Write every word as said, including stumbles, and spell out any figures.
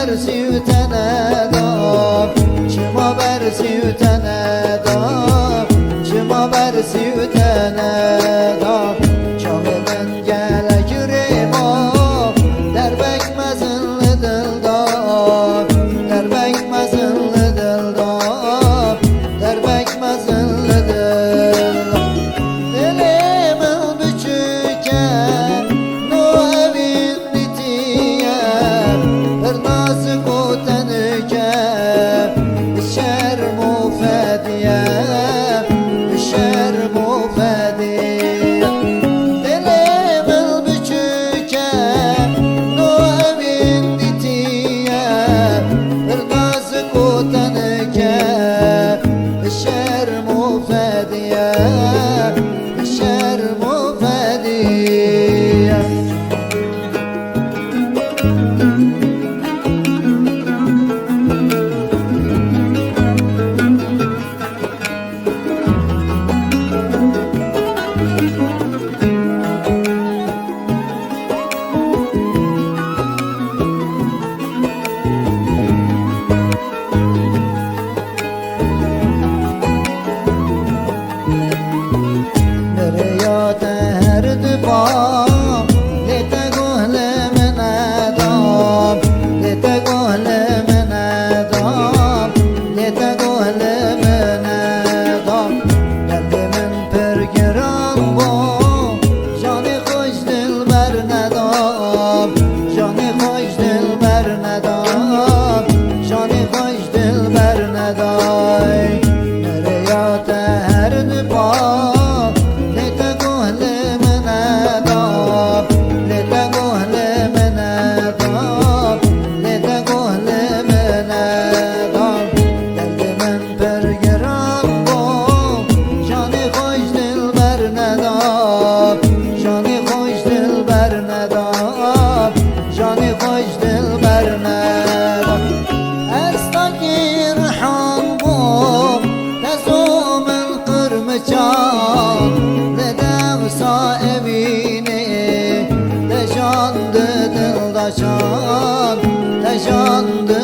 Bersî û te neda, çima bersî û te neda, çima bersî û te neda, çavê min gelek rê ma, derbek mezin li dil da, derbek mezin li dil da, derbek mezin li dil da. Dilê min biçûk e, no evîn dîtiye, pir nazik û tenike, bi şerm û fediye, bi şerm û fediye. Dilê min biçûk e, no evîn dîtiye, pir nazik û tenike, bi şerm û fediye, bi şerm û fediye. Rêya te her di ba, lê te guh li min neda, lê te guh li min neda, lê te guh li min neda. Derdê min pir giran bû, janê xwe ji dilber neda, janê xwe ji dilber neda, janê xwe ji dilber neday. Rêya te her di ba, lê te guh li min neda, lê te guh li min neda, lê te guh li min neda. Derdê min pir giran bû, janê xwe ji dilber neda, janê xwe ji dilber neda, janê xwe ji dilber neda. Ez takî rihan bûm, te zo min qirmiçan, li dewsa evînê, te jan di dildaşan, te jan di